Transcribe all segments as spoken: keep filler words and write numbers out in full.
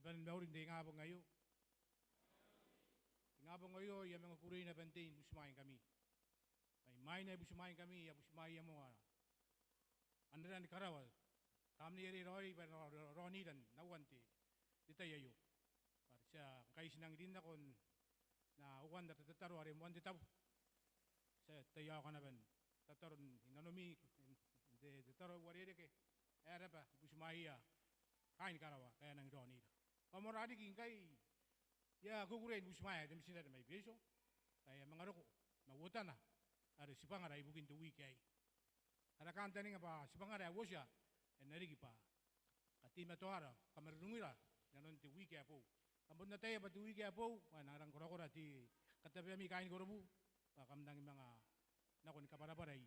Bane ni mauri n te ingabong aio. Te ingabong aio I a manga kukurei naba n tei ni butimwaeingkami. Mai mwaina I butimwaeingkami, I a butimwaeia moa anera ni karawa tamnei are raoiroi bwa e na raonira n aua n te, te tai aio. Bwa are ti a ngkai ti nang rin nako n na ukan ara tataro are moan te tabu. Ti a taiaoka naba n tataro i nanomi, n te tataro ae uarereke ae raba, I butimwaeia kaain karawa ngkai a nangi raonira. Ao moarara riki ngkai I a kukurei ni butimwaea te mitinare mai Betio ae e a manga roko ma uotana are tibwangara ibukin te wiki aei. Ara kantaninga bwa tibwangara ae uotia e na riki bwa kateimatoara, kamarurungira inanon te wiki ae boou. Kam bon ataia bwa te wiki ae boou ao e na rang korakora te katabeami kaain Korobu bwa kam nangi manga nako ni kabwarabwara i,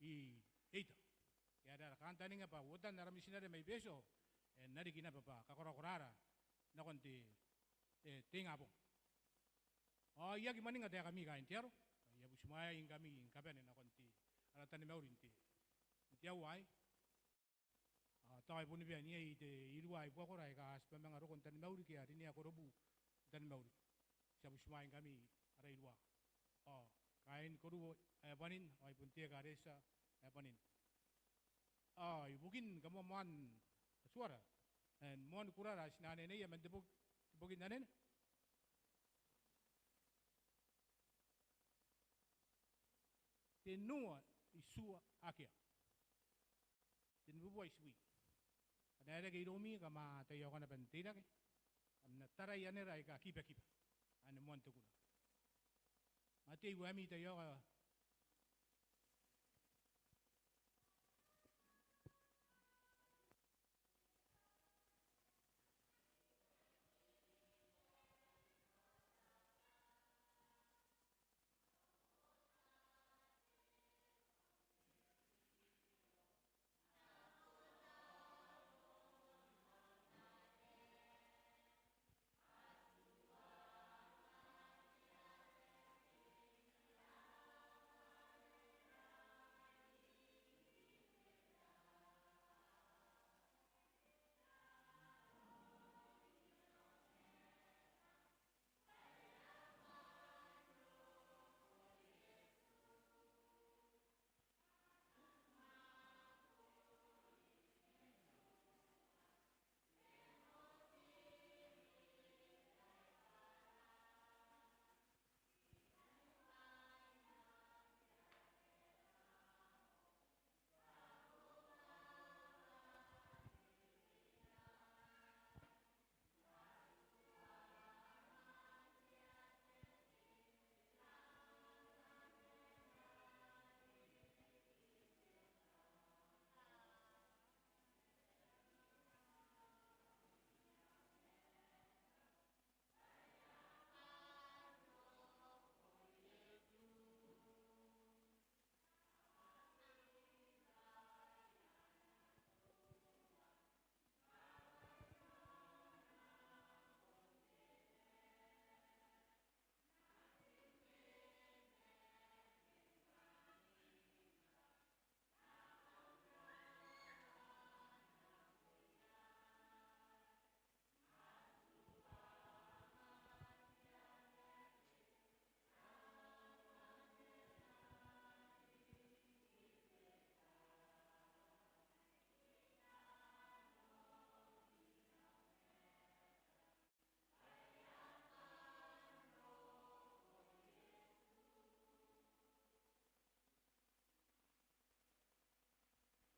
i Eita. Ngaia are ara kantaninga bwa uotan ara mitinare mai Betio e na riki naba bwa kakorakoraara nakon te, e, te ingabong. Ao I aki mwaninga taekami kaain te aro, I a butimwaeingkami ni kabane nakon te, ara taromauri n te, n te aoa aei. Ao tao e boni bane n iai te iruwa i buakora aika a tibwa manga roko n taromauri ke a rinea Korobu n taromauri. Ti a butimwaeingkami ara iruwa. Ao kaain Korobu ae bwanin, ao ai bon te ekaretia ae bwanin. Ao ibukin kamoamoan Atuara ae moan kurara ae ti na aneneia man te boki, te boki n anene. Tenua itiua akea tenibubua itiwi. Kam na reke iroumi, kam a taiaoka naba n teirake. Kam na tarai anera aika kibakiba ane moan te kuna. Matei, ueami taiaoka.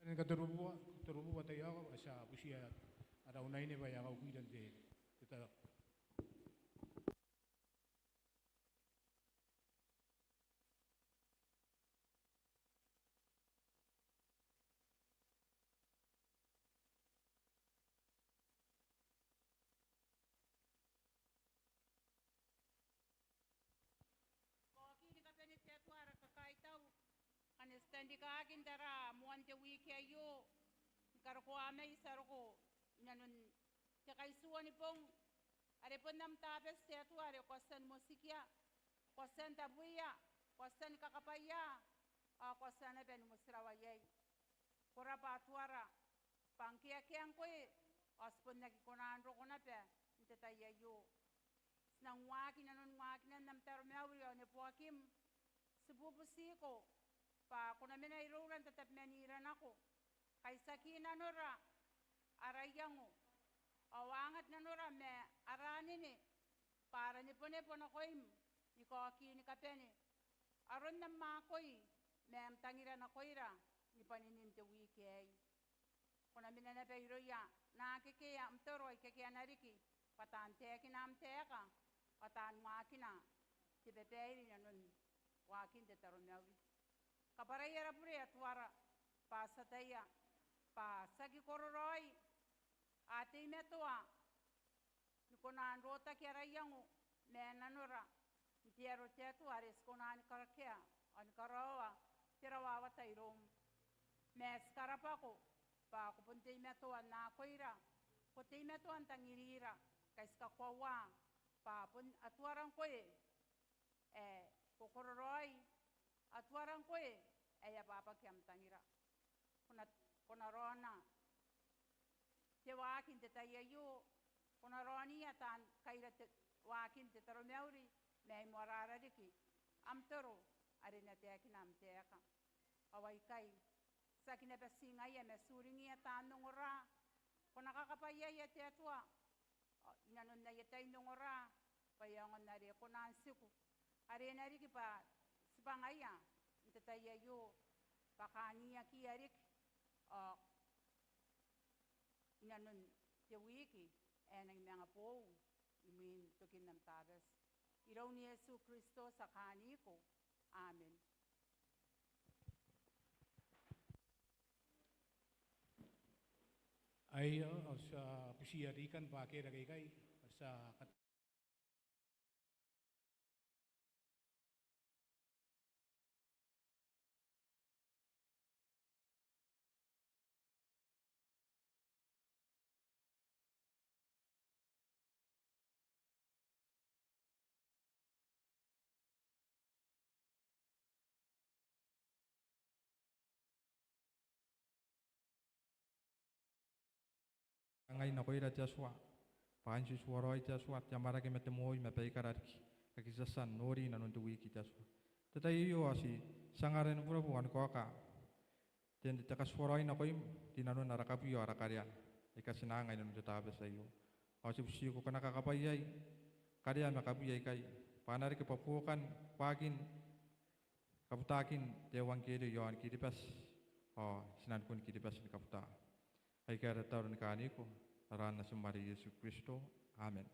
Ni katorobubua, torobubua taiaoka, bwa ti a butiia ara unaine bwa e a kaukia n te, te tabo. Ko aki ni kabane te Atua ara kakaitau, ane ti tanrikaki n tara moan te wiki aio, ni karokoa mai ti a roko inanon te kaitiua ni bong, are bon am tabati te Atua are ko a tia ni motikia, ko a tia n tabuia, ko a tia ni kakabwaia, ao ko a tia naba ni motirawa iai. Ko rabwa Atuara, bwa ngke akea ngkoe, Ao ti bon aki kona n roko naba n te tai aio. Ti nang waaki nanon waakinan am taromauri ao neboakim. Ti bubutiko bwa ko na mena iroura n tatabemanira nako, kaitiaki nanora ara iango, ao angat nanora ma ara anene, bwa ara nebonebo nakoim ni kaoki ni kabane aron am akoi ma am tangira nakoira ni bwaninin te wiiki aei. Ko na mena naba irouia naakekei am toro aika akea riki, bwa taan taekina am taeka ao taan waakina te babaire inanon waakin te taromauri. Kabwarai ara bure Atuara, bwa ti ataia bwa tiaki kororaoi, a teimatoa ni kona n rotaki ara iango ma nanora n te aro te Atua are ti kona ni karakea ao ni karaoa te rawawata iroum. Ma ti karabwako bwa ko bon teimatoa n akoira, ko teimatoa n tangirira, kai ti kakoaua bwa bon Atuara ngkoe ae ko kororaoi, Atuara ngkoe ae e abwabwaki am tangira. Ko na, ko na raona te waaki n te tai aio, ko na raonia taan kaira te waaki n te taromauri, ma ai moarara riki am toro are e na taekina am taeka. Ao aikai, tiaki naba ti ngaia ma ti uringiia taan ongora, ko na kakabwaiaia te Atua, ao inanon aia tai n ongora, bwa e aonga n are e kona n tiku, are e na riki bwa tibwangaia n te tai aio, bwa kaaniakiia riki, ao inanon te wiiki ae e nangi manga boou imwin tokin am Tabati. Iroun Iesu Kristo ti a kaaniko. Amen. Aio, ao ti a butiia rikan bwa akea rake ikai, ao ti a kat- Kangai nakoira te Atua, bwa kaain ti tuaraoi te Atua, te amwarake ma te moi ma baikara riki, ake ti a tia n nori inanon te wiiki te Atua. Te tai aio ao ti tia n ara ni burabura ni kaoka te, te katuaraoi nakoim rinanon ara kabuia ao ara karea aika ti na anga inanon te Tabati aio. Ao ti butiko ko na kakabwaiai karea ma kabuia aikai, bwa a na reke bwa buokan waakin kabutakin te euangkerio i aon Kiribati ao tinanikun Kiribati ni kabuta. Aikai ara tataro ni kaaniko n aran Natim are Iesu Kristo. Amen.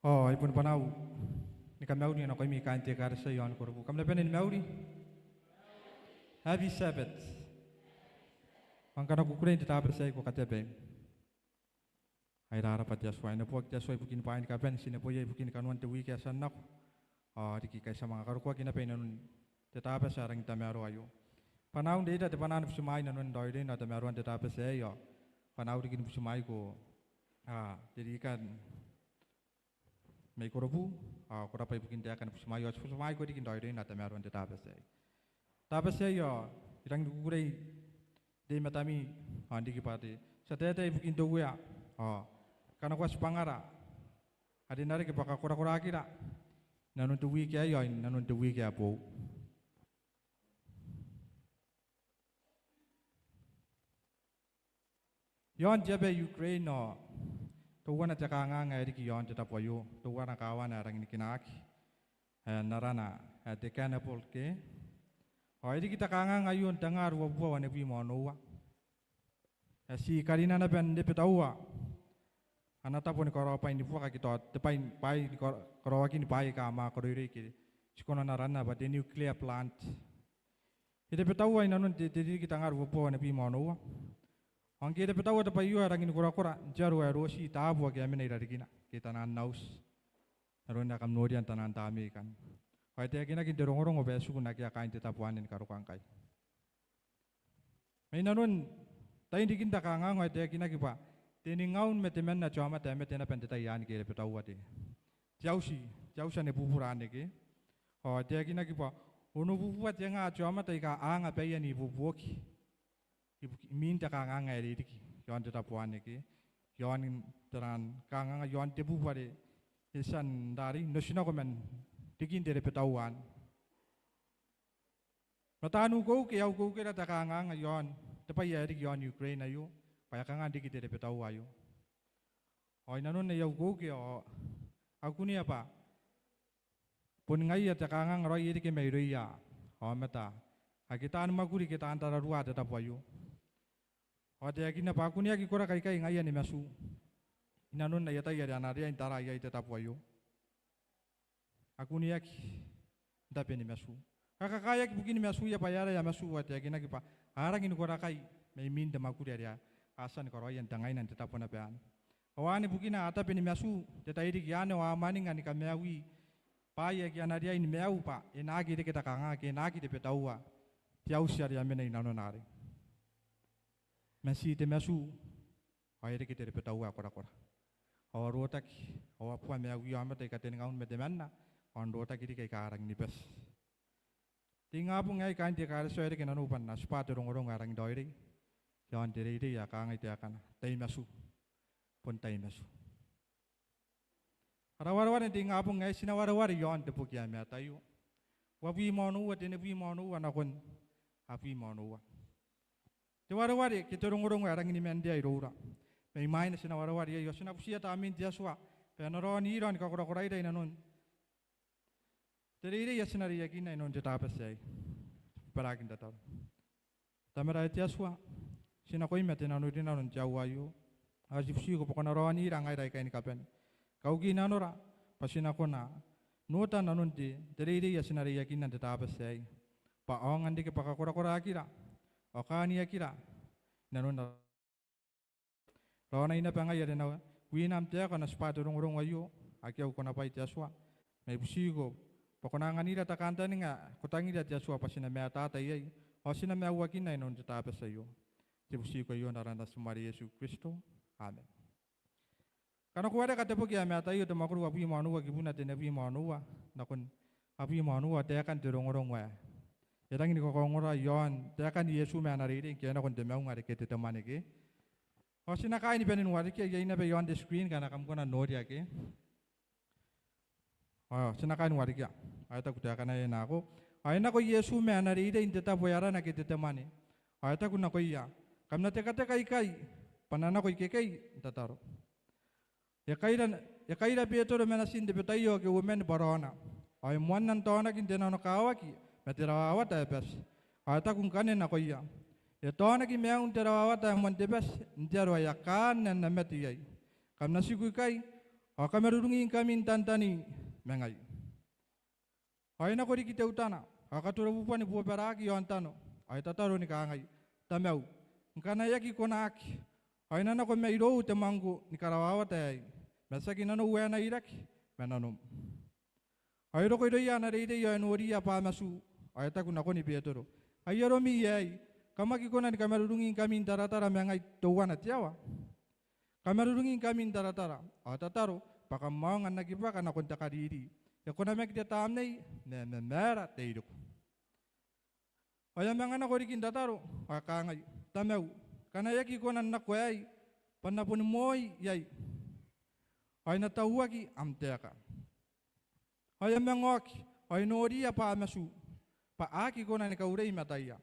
Ao ai bon banau ni kamauri nakoimi kaain te ekaretia i aon Korobu. Kam na bane ni mauri. Happy Sabbath. Ao ngkana ko kukurei n te Tabati aei ko katea baim. Ai rarabwa te Atua, e neboaki te Atua ibukin bwaai ni kabane, ti neboia ibukin kanoan te wiki ae tia n nako. Ao riki ngkai ti a manga karokoaki naba i nanon te Tabati ae rangi n tamaroa aio. Banau n reita te bwanaa ni butimwaai i nanon raoiroin ao tamaroan te Tabati aei, ao banau riki ni butimwaiko, a, te rika mai Korobu, ao ko rabwa ibukin taekan butimwaai, ao ti butimwaiko riki n raoiroin ao tamaroan te Tabati aei. Tabati aei ao I rangi ni kukurei n tei i matami ao n riki bwa te, ti a taetae ibukin te Uea, ao kanakoa tibwangara are e na reke bwa kakorakoraakira i nanon te wiki aei ao i nanon te wiki ae boou. I aon te aba ae Ukraine ao teuana te kanganga ae riki i aon te tabo aio, teuana kaawana ae rangi ni kinaaki, ae n arana ae te Cannibal Care. Ao e riki te kanganga aio n tengaa ruabubua wanibwi ma onoua. E ti karina naba n rebetaua ana tabo ni karaobwai ni buaka ke tao te bwai, bwaai ni kara-, karaoakin bwaai aika a mwakoreirei ke ti kona n aranna bwa te nuclear plant. E rebetaua i nanon te, te ririki tengaa ruabubua wanibwi ma onoua. Ao ngke e rebetaua te bwai aio e rangi ni korakora n te aro ae Rooti taabo ake a mena i rarikina ke taian auti. N aron ae kam noria n taian tamnei ikanne. Ao e taekinaki n te rongorongo bwa e tiku n akea kaain te tabo anne ni karokoa ngkai. Mai nanon tain rikin te kanganga ao e taekinaki bwa teningaun ma temanna te aomata ae mate naba n te tai anne ngke e rebetaua te, te auti, te auti ane bubura anne ke. Ao e taekinaki bwa onobubua tengaa te aomata aika a anga baia n ibuobuoki ibuki-, imwin te kanganga ae riki i aon te tabo anne ke, i aon taian kanganga i aon te bubu are e tia n rarei n otinako man rikin te rebetaua anne. Ma taani ukeuke, e a ukeukera te kanganga i aon te bwai ae riki i aon Ukraine aio bwa e kanga n riki te rebetaua aio. Ao i nanon aia ukeuke ao a kunea bwa boni ngaia te kanganga raoi e reke mairouia aomata ake taani mwakuri ke taan tararua te tabo aio. Ao e taekinna bwa a kuneaki koraki aikai ngaia ni matu i nanon aia tai are a na riai n taraa iai te tabo aio. A kuneaki n tabe ni matu. A kakaeaki bukini matuia bwa e aera aia matu, ao e taekinaki bwa a rangi ni korakai mai imwin te mwakuri are a tia ni karaoia n te ngaina n te tabo naba anne. Ao anne bukina a tabe ni matu n te tairiki anne ao a mwaninga ni kamaiui bwaai ake a na riai ni maiu bwa e na aki reke te kanganga ke e na aki rebetaua te auti are a mena i nanona arei. Ma ti te matu ao e reke te rebetaua ae korakora. Ao a rotaki, ao a bua maiuia aomata aika teningaun ma temanna, ao n rotaki riki aika a rangi ni bati. Te ingabong aei kaain te ekaretia ao e reke nanou bwa N na tibwa te rongorongo ae rangi n raoiroi i aon te reirei ae kangai taekana: Tai matu. Bon tai matu. Ara wareware n te ingabong aei, ti na wareware i aon te boki ae Mataio uabwi ma onoua, tenibwi ma onoua nakon abwi ma onoua. Te wareware ke te rongorongo ae rangi ni manrea iroura. Mai mwaina ti na wareware iai ao ti na butiia tamnein te Atua bwa e na raonira ao ni kakorakoraira i nanon te reirei ae ti na reiakinna i nanon te Tabati aei. Ti bwabaraki n tataro. Tamara ae te Atua, ti nakoim ma te nanorinano n te aoa aio, ao ti butiko bwa ko na raonira ngaira aikai ni kabane. Kauki nanora bwa ti na kona n ota nanon te, te reirei ae ti na reiakinna n te Tabati aei, bwa aonga n reke bwa kakorakoraakira ao kaaniakira i nanon ara Raonai naba ngai are N na wina am taeka ao N na tibwa te rongorongo aio, akea au konabwai te Atua, ma I butiko bwa ko na anganira te kantaninga ae ko tangira te Atua bwa ti na mataata iai ao ti na maiuakinna i nanon te Tabati aio. Ti butiko aio n aran Natim are Iesu Kristo. Amen. Ngkana ko wareka te boki ae Mataio, te mwakoro uabwi ma onoua kibuna tenibwi ma onoua nakon abwi ma onoua, taekan te rongorongo aei: e rangi ni kakaongora iaon taekan Iesu ma ana reirei ngke e nako n te maunga are Ketetemane ke. Ao ti na kaai ni bane n warekia, iai naba iaon te screen ngkana kam kona n noria ke. Ao ti na kaai ni warekia. Ao e taku taekana e nako: Ao e nako Iesu ma ana reirei n te tabo ae arana Ketetemane. Ao e taku nakoia: Kam na tekateka ikai, bwa N na nako ikekei n tataro. E kaira, e kaira Betero ma natin te betaio ake uoman bwa raona, ao e moanna n taonaki n te nanokawaki ma te rawawata ae bati. Ao e taku ngkanne nakoia: E taonaki maiun te rawawata ae moan te bati n te aro ae a kaan ae N na mate iai. Kam na tiku ikai, ao kamarurungingkami n tantani ma ngai. Ao e nako riki teutana, ao e katorobubua ni bobaraki i aontano, ao e tataro ni kangai: Tamau, ngkana e aki konaki, ao e na nako mairou te mwangko ni karawawata aei, ma tiaki nanou ae na iraki, ma nanom. Ao e roko irouia ana reirei, ao e noriia bwa a matu, ao e taku nakoni Betero: Ai aromi aei, kam aki kona ni kamarurungingkami n taratara ma ngai teuana te aoa? Kamarurungingkami n taratara, ao tataro bwa kam aonga n aki bwaka nakon te kariri. E konamaki te tamnei, ma e mamaara te iriko. Ao e a manga nako riki n tataro, ao e kangai: Tamau, ngkana e aki kona n nako aei, bwa N na boni moi iai. Ao e na tauaki am taeka. Ao e a manga oki, ao e noriia bwa a matu, bwa a aki kona ni kaurei mataia.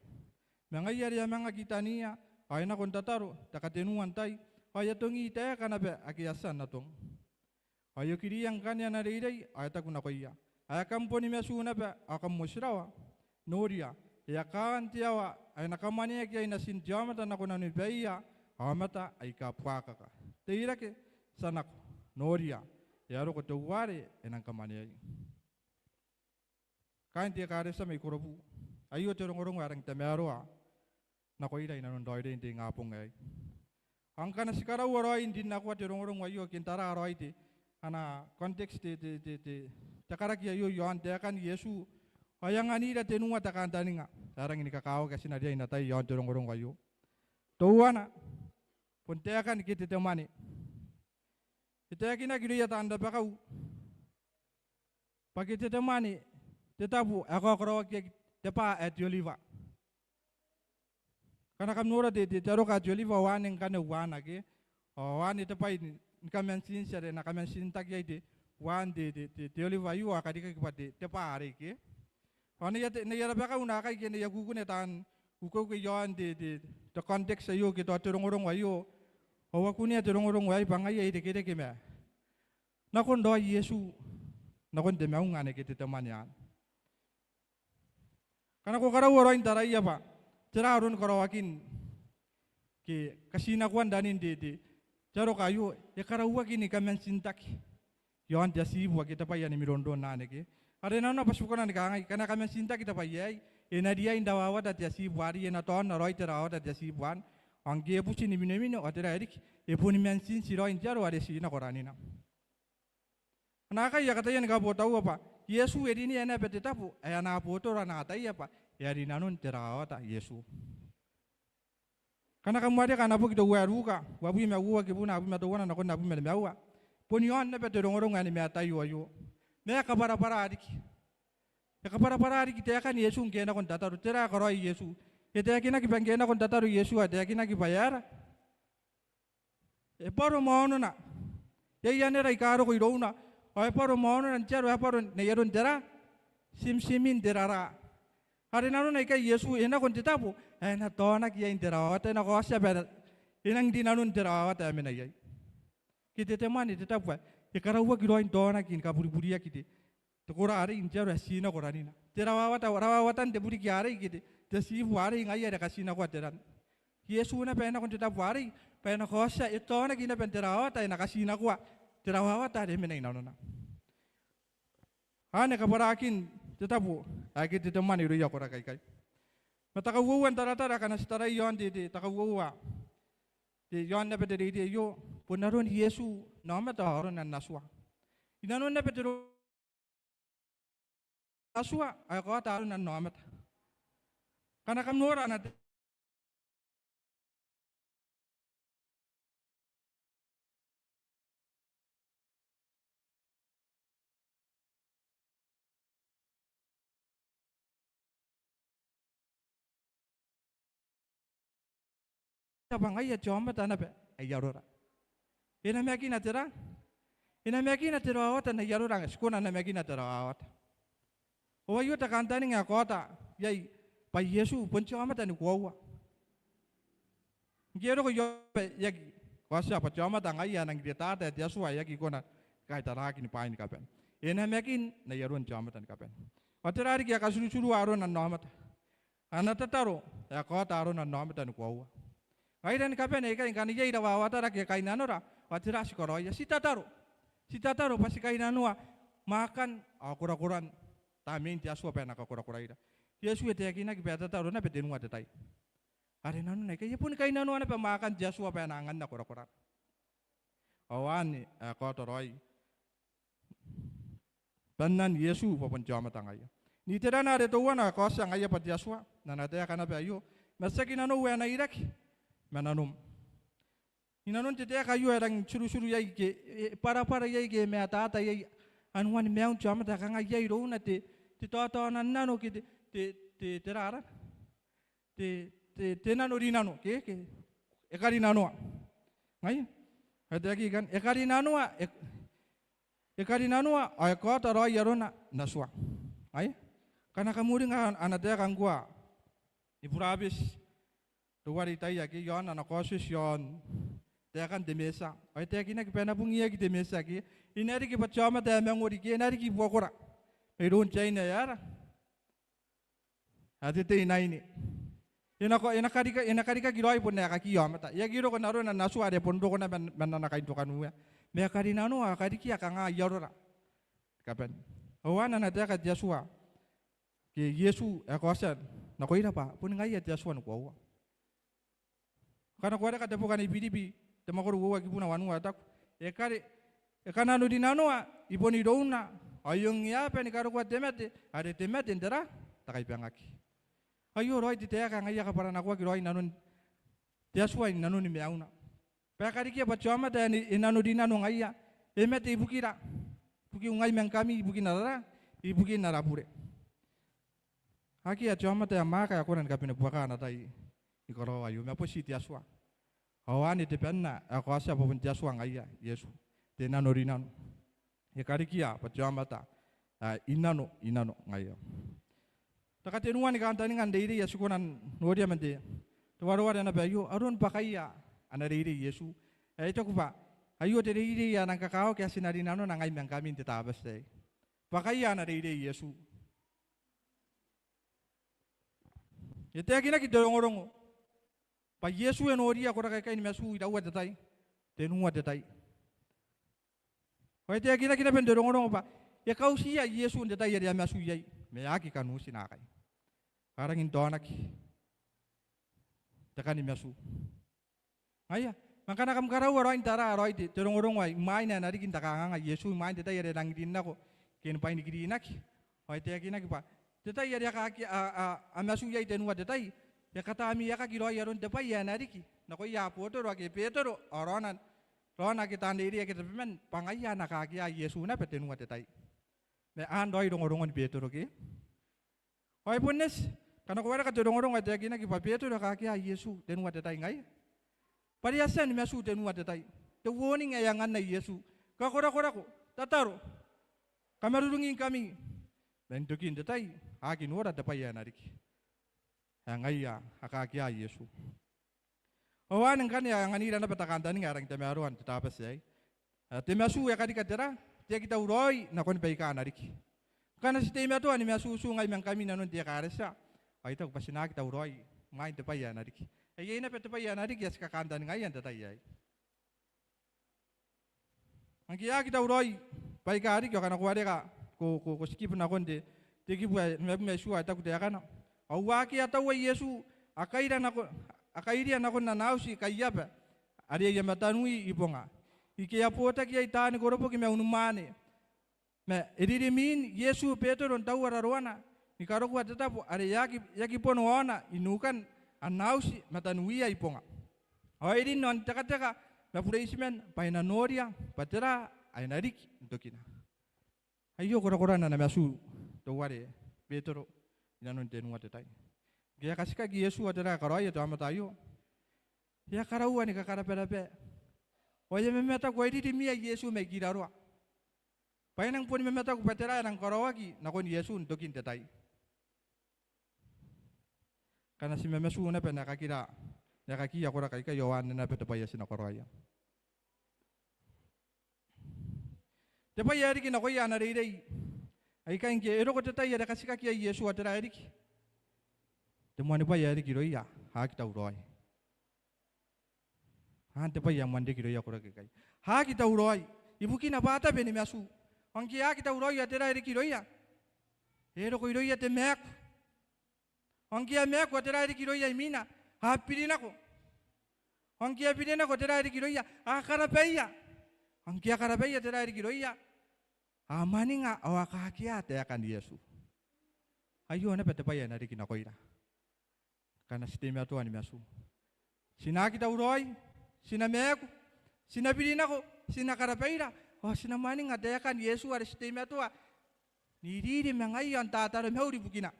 Ma ngaia are e a manga kitaniia, ao e nako n tataro te katenua n tai, ao e a tongi taeka naba ake e a tia n atong. Ao e okiriia ngkanne ana reirei, ao e taku nakoia: Ae kam boni matu naba, ao kam motirawa? Noria, e a kaan te aoa ae na kamwaneaki iai natin te aomata nako nanoni baia, aomata aika buakaka. Teirake, ti a nako. Noria, e a roko teuare e nang kamwaneai. Kaain te ekaretia mai Korobu, aio te rongorongo ae rangi n tamaroa nakoira inanon raoiroin te ingabong aei. Ao ngkana ti karaua raoi n rin nakoa te rongorongo aio ke n tara raoi te, ana context te, te, te, te, te karaki aio iaon taekan Iesu, ao e anganira tenua te kantaninga ae rangi ni kakawaki ae ti na riai n ataia iaon te rongorongo aio. Teuana, bon taekan Ketetemane. E taekinaki irouia taan rabakau bwa Ketetemane te tabo ae kaokoroaki te bwaa ae te Oliva. Ngkana kam nora te, te, te aroka ae te Oliva, ao anne ngkanne uaana ke, ao anne te bwai ni, ni kamantinti are e na kamantintaki iai te, uaan te, te, te, te Oliva aio, ao e karikaki bwa te, te bwaa arei ke. Ao n aia te, n aia rabakau naakai ke n aia kukune taan ukeuke iaon te, te, te context aio ke tao te rongorongo aio, ao a kunea te rongorongo aei bwa ngaia e irekereke ma nakon raoi Iesu nakon te maunga anne Ketetemane anne. Ngkana ko karaua raoi n taraia bwa tera aron karaoakin ke katinakoan ranin te, te, te aroka aio, e karauaki ni kamantintaki iaon te atibu ake te bwai ae ni mironron anne ke. Are nanona bwa ti kona ni kangai, ngkana e kamantintaki te bwai aei, e na riai n rawawata te atibu arei, e na taona raoi te rawawata te atibu anne. Ao ngke e buti ni minomino, ao tera ae riki, e boni mantinti raoi n te aro are ti nako ranina. Naakai a kataia ni kabotaua bwa Iesu e rinea naba te tabo ae ana abotoro a na ataia bwa e a rinanon te rawawata Iesu. Ngkana kam wareka ana boki teuae Ruka, uabwi ma uoua kibuna abwi ma teuana nakon abwi ma nimaua, bon iaon naba te rongorongo ae ni Mataio aio. Ma e kabwarabwara riki. E kabwarabwara riki taekan Iesu ngke e nako n tataro. Tera ae karaoia Iesu? E taekinaki bwa ngke e nako n tataro Iesu ao e taekinaki bwa e aera? E bwaro maonona. Iai anera aika roko irouna, ao e bwaro maonona n te aro ae bwaro n ai aron tera? Timtimin te raraa. Are nanona ikai Iesu e nako n te tabo ae e na taonaki iai n te rawawata, e na kaotia bwa e nang rinanon te rawawata ae mena iai. Ketetemane te tabo ae e karauaki raoi n taonaki ni kabweribweriaki te te kora arei n te aro ae ti nako ranina. Te rawawata, rawawatan te buriki arei ke te, te atibu arei ngaia are katinakoa te ran. Iesu naba e nako n te tabo arei bwa e na kaotia, e taonaki naba n te rawawata ae e na katinakoa te rawawata are e mena inanona. Anne kabwarakin te tabo ae Ketetemane irouia koraki aikai. Ma te kauoua n taratara ngkana ti taraia iaon te, te, te kauoua, te, iaon naba te reirei aio, bon aron Iesu n aomata ao arona n Atua. Inanon naba te ro- Atua ao e kaota arona n aomata. Ngkana kam nora ana te- bwa ngaia te aomata naba ae arora. E namakina tera? E namakina te rawawata n ai arora, ti kona n namakina te rawawata. Ao aio te kantaninga ae kaota iai bwa Iesu bon te aomata ni koaua. Ngke e roko Iobe e aki kaotia bwa te aomata ngaia ae nangi retaata ae te Atua ae aki kona ni kaitaraaki ni bwaai ni kabane. E namakin n ai aron te aomata ni kabane. Ao tera riki ae katirutirua arona n aomata? Ana tataro ae kaota arona n aomata ni koaua. Ngaira ni kabane aikai ngkana iai rawawatara ke kainnanora, ao tera ae ti karaoia? Ti tataro. Ti tataro bwa ti kainnanoa mwaakan ao korakoran Tamnein te Atua bwa e na kakorakoraira. Iesu e taekinaki bwa e tataro naba tenua te tai are nanona aikai. E boni kainnanoa naba mwaakan te Atua bwa e na anganna korakorana. Ao anne ae kaota raoi bannan Iesu bwa bon te aomata ngaia. N iterana are teuana ae kaotia ngaia bwa te Atua n ana taeka naba aio, ma tiaki nanou ae na iraki ma nanom. I nanon te taeka aio e rangi n tirutirua iai ke e bwarabwara iai ke e mataata iai anuan maiun te aomata ae kanga iai irouna te, te taotaonannano ke te, te, te, te rarana. Te, te, te nanorinano ke, ke e karinanoa. Ngaia. E taekinaki ikanne, e karinanoa, e, e karinanoa ao e kaota raoi arona n Atua. Ngaia. Ngkana kam uringa ana taeka ngkoa ni burabeti teuare I taia ke iaon ana kaotioti iaon taekan te Metia. Ao e taekinaki bwa e na bungiaki te Metia ke e na riki bwa te aomata ae mangori ke e na riki buakora mairoun te aine ae aera? Ae te teinnaine. E na ko, e na karika, e na karikaki raoi bon aekakiia aomata. E aki roko n arona n Atua are bon roko naba man, man ana kaintokanuea. Ma e karinanoa ao e karikia kanga ai arora ni kabane. Ao anne ana taeka te Atua ke Iesu ae kaotia nakoira bwa boni ngaia te Atua ni koaua. Ngkana ko wareka te boki n I-Biribi, te mwakoro uoua kibuna wanua e taku, e kare, e kananorinanoa i bon irouna, ao e ongeaba ni karokoa te mate, are te mate n tera? Te kaibangaki. Aio raoi te taeka ae ngaia e kabwaranakoaki raoi nanon te Atua i nanoni maiuna. Bwa e karikia bwa te aomata ae e nanorinano ngaia, e mate ibukira, ibukiu ngai ma ngkami, ibukin ara, ibukin ara bure. Akea te aomata ae mwaaka ae kona ni kabanebuaka ana tai ni karaoa aio, ma boti te Atua. Ao anne te banna ae kaotia bwa bon te Atua ngaia, Iesu, te nanorinano. E karikia bwa te aomata ae i nano, i nano ngaia. Te katenua ni kantaninga n reirei ae ti kona n noria man te wareware naba aio, aron bwakaia ana reirei Iesu. Ae I taku bwa aio te reirei ae nang kakawaki ae ti na rinanona ngai ma ngkami n te Tabati aei. Bwakaia ana reirei Iesu. E taekinaki n te rongorongo bwa Iesu e noria koraki aikai ni matu iraua te tai? Tenua te tai. Ao e taekinaki naba n te rongorongo bwa e kautiia Iesu n te tai are e a matu iai, ma e aki kanuti naakai. A rangi n taonaki te kan matu. Ngaia, ma ngkana kam karaua raoi n tara raoi te, te rongorongo ae imwain ae e na riki n te kanganga Iesu, imwain te tai are e rangi n rin nako ke ni bwainikirinaki. Ao e taekinaki bwa te tai are a kaki, a, a, a matu iai tenua te tai, e katamiakaki raoi aron te bwai ae e na riki nakoia abotoro ake Betero ao raona, raona ake taan reirei ake tabeman, bwa ngaia a na kakia Iesu naba tenua te tai. Ma anne raoi rongorongon Betero ke? Ao e bon eti, ngkana ko wareka te rongorongo ae taekinaki bwa Betero e kakia Iesu tenua te tai ngaia. Bwa are e a tia ni matu tenua te tai. Te warning ae e anganna Iesu. Kakorakorako, tataro. Kamarurungingkami. Ma n tokin te tai, a aki nora te bwai ae e na riki. Ae ngaia, a kakia Iesu. Ao anne ngkanne ae anganira naba te kantaninga ae rangi n tamaroa n te Tabati aei. Ae te matu e karika tera? Te aki tauraoi nakon baika a na riki. Ngkana ti teimatoa ni matutu ngai ma ngkami i nanon te ekaretia, ao I taku bwa ti na aki tauraoi imwain te bwai ae e na riki. Ae iai naba te bwai ae e na riki ae ti kakantaningaia n te tai aei. Ma ngke e aki tauraoi baika riki, ao ngkana ko wareka, ko, ko, ko skip nakon te, te kibu ae nimabwi ma itiua ae taku taekana. Ao akea taua Iesu, a kaira nako, a kairia nakon ana auti Kaiaba, are aia mataniwi i bonga, ike a botaki iai taani koroboki ma unimwaane. Ma e ririmwin Iesu Betero n taua raroana, ni karokoa te tabo are e aki, e aki bono aona i nukan ana auti mataniwia i bonga. Ao e rin ao n tekateka ma bureitiman bwa e na noria bwa tera ae na riki n tokina. Aio korakoran ana matu teuare Betero i nanon tenua te tai. Ngke e a katikaki Iesu ao tera ae e karaoia te aomata aio? E a karaua ni kakarabaraba. Ao e a mamataku, ao e ririmwia Iesu mai kiraroa bwa e nang boni mamataku bwa tera ae nang karaoaki nakon Iesu n tokin te tai. Ngkana ti mamatu naba n aekakira, n aekakiia koraki aikai, ao anne naba te bwai ae ti na karaoia. Te bwai ae riki nakoia ana reirei aikai ngke e roko te tai are katikaki iai Iesu, ao tera ae riki? Te moani bwai ae riki irouia, a aki tauraoi. Anne te bwai ae moan riki irouia koraki aikai. A aki tauraoi, ibukina bwa a tabe ni matu. Ao ngke a aki tauraoi, ao tera ae riki irouia? E roko irouia te maaku. Ao ngke a maaku, ao tera ae riki irouia imwina? A biri nako. Ao ngke a biri nako, tera ae riki irouia? A karabaia. Ao ngke a karabaia, tera ae riki irouia? A mwaninga ao a kakea taekan Iesu. Aio naba te bwai ae na riki nakoira ngkana ti teimatoa ni matu. Ti na aki tauraoi, ti na maaku, ti na biri nako, ti na karabaira, ao ti na mwaninga taekan Iesu are ti teimatoa n iriri ma ngaia ao n tataromauri ibukina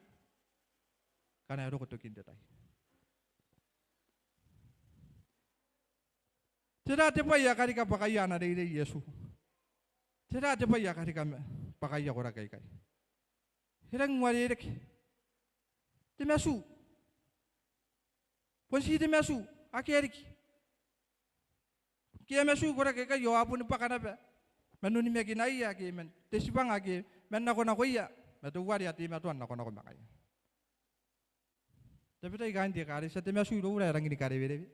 ngkana e roko tokin te tai. Tera te bwai ae karika bwakaia ana reirei Iesu? Tera te bwai ae karika ma-, bwakaia koraki aikai? E rangi n uarereke. Te matu. Bon ti te matu, akea riki. Ngke a matu koraki aikai ao a boni bwaka naba man onimakinaia ake man te tibwanga ake man nakonakoia, ma teuare a teimatoa n nakonako ma ngaia. Tabetai kaain te ekaretia, te matu iroura e rangi ni karewerewe.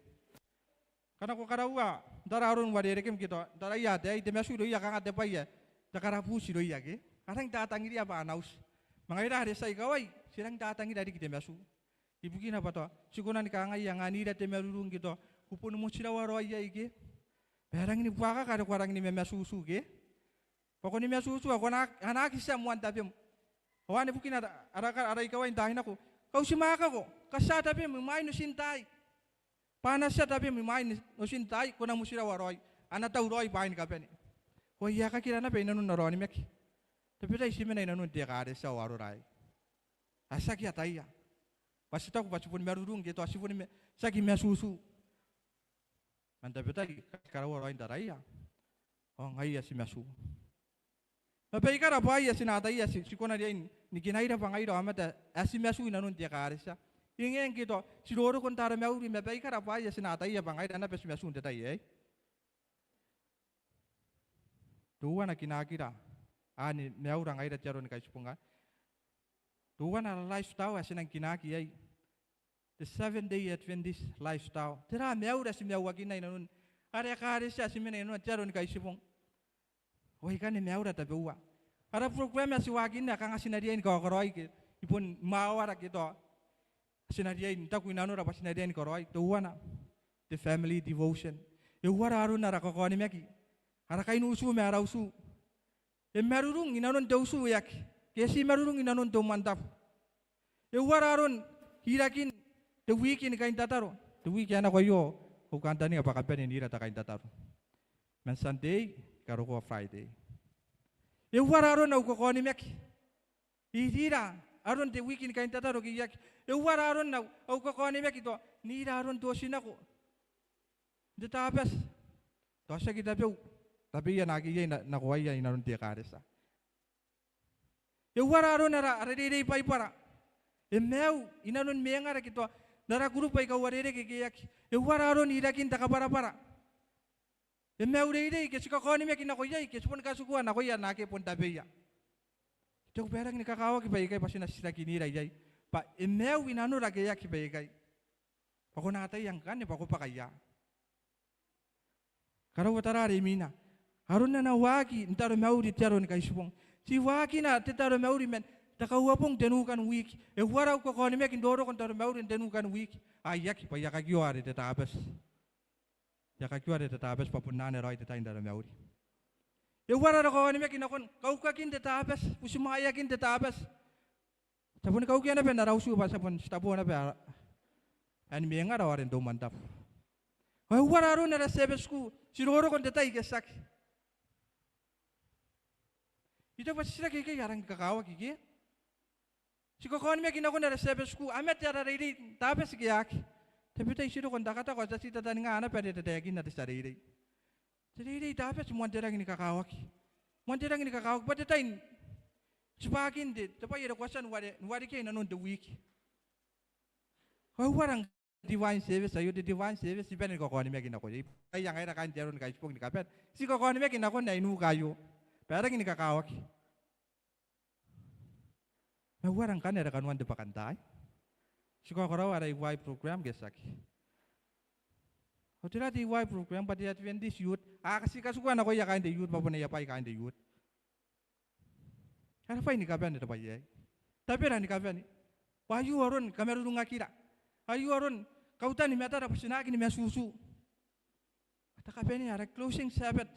Ngkana ko karaua n tara aron uarerekem ke tao n taraia ataei, te matu irouia kanga te bwai ae te karabuuti irouia ke. A rangi n tatangiria bwa a na uti. Ma ngaira are ti a ikawai, ti rangi n tatangira riki te matu. Ibukina bwa tao ti kona ni kangai, anganira te marurung ke tao ko boni motirawa raoi iai ke. Ma e rangi ni buakaka are ko a rangi ni mamatutu ke. Bwa ko ni matutu ao ko na, a na aki tia moan tabem. Ao anne bukina ara, ara, ara ikawai n taai nako. Kauti mwaakako, katia tabem imwain otin taai. Bwa a na tia tabem imwain otin taai, ko na motirawa raoi. A na tauraoi bwaai ni kabane. Ao e aekakira naba i nanon ara onimaki. Tabetai ti mena i nanon te ekaretia ao arora aei. A tiaki ataia. Bwa ti taku bwa ti boni marurung ke tao ti boni ma-, tiaki matutu. Man tabetai, ti karaua raoi n taraia. Ao ngaia ti matu. Ma baikara bwaai ae ti na ataia ti, ti kona riai ni kinaira bwa ngaira aomata ae ti matu i nanon te ekaretia. E ngae ngke tao ti roroko n taromauri, ma baikara bwaai ae ti na ataia bwa ngaira naba ti matu n te tai aei. Teuana kinakira ae ni maiura ngaira te Aro ni Kaitibong. Teuana ara lifestyle ae ti nang kinaki iai. Te Seventh Day Adventist lifestyle. Tera maiura ae ti maiuakinna i nanon ara ekaretia ae ti mena i nanona, te Aro ni Kaitibong? Ao ikanne maiura tabeua. Ara program ae ti waakinna ae kanga ti na riai ni kaokoroai ke, i bon mwawara ke tao ti na riai n taku i nanora bwa ti na riai ni karaoi. Teuana, te family devotion. E uara aron ara kakaonimaki, ara kainutu ma ara utu. E marurung i nanon te utu e aki, ke e ti marurung i nanon te umwantabu? E uara aron irakin te wiki ni kaintataro? Te wiki ae nako aio au kantaninga bwa kabanea n ira te kaintataro. Man Sunday karokoa Friday. E uara aron au kakaonimaki? Irira aron te wiki ni kaintataro ke e aki? E uara aron au, au kakaonimaki tao n ira aron te otinako n te Tabati? Tao tiaki tabeua, tabeia naake iai na-, nakoaia i nanon te ekaretia. E uara aron ara, ara reirei Baibara? E maiu i nanon mwengara ke tao n ara kurubu aika uarereke ke e aki? E uara aron irakin te kabwarabwara? E maiu reirei ke ti kakaonimaki nako iai ke ti boni katikua nakoia naake bon tabeia? I taku bwa e rangi ni kakawaki baikai bwa ti na titirakinira iai bwa e maiu i nanora ke e aki baikai. Bwa ko na ataia ngkanne bwa ko bwaka ia. Karaua tara are imwina. Aron ana waaki n taromauri te Aro ni Kaitibong. Ti waakina te taromauri man te Kauabong, te nukan wiki. E uara au kakaonimaki n roroko n taromauri n te nukan wiki? Ai aki, bwa I a kakioa are te Tabati. I a kakioa are te Tabati bwa bon anne raoi te tai n taromauri. E uara ara kakaonimaki nakon kaukakin te Tabati, butimwaeakin te Tabati? Ti a boni kaukia naba n ara utu bwa ti a bon titebo naba ae ni mwengara ao are n te umwantabu. Ao e uara aron ara Sabbath school? Ti roroko n te tai ke tiaki? I taku bwa titiraki aikai a rangi ni kakawaki ke? Ti kakaonimaki nakon ara Sabbath school? A mate ara reirei Tabati ke a aki? Tabetai ti roko n takataka ao ti a tii tataninga naba are e tataekinna te tia reirei. Te reirei Tabati, moan te rangi ni kakawaki. Moan te rangi ni kakawaki bwa te tai n tibwakin te, te bwai are ko a tia n ware, n warekia inanon te wiki. Ao e uara ngkanne te divine service, aio te divine service, ti bane ni kakaonimaki nako iai. Ai ngaira kaain te Aro ni Kaitiboki ni kabane, ti kakaonimaki nakon ae i nuka aio. Bwa e rangi ni kakawaki. Ma e uara ngkanne are kanoan te bwakantaai? Ti kakaraoa ara EY program ke tiaki? Ao tera te EY program? Bwa te Adventist youth. A, ti katikua nakoia kaain te youth, bwa bon aia bwai kaain te youth. Ara bwai ni kabane te bwai aei. Tabera ni kabane. Bwa aio aron kamarurungakira. Aio aron kautani matara bwa ti na aki ni matutu. Ao te kabanea ara closing Sabbath.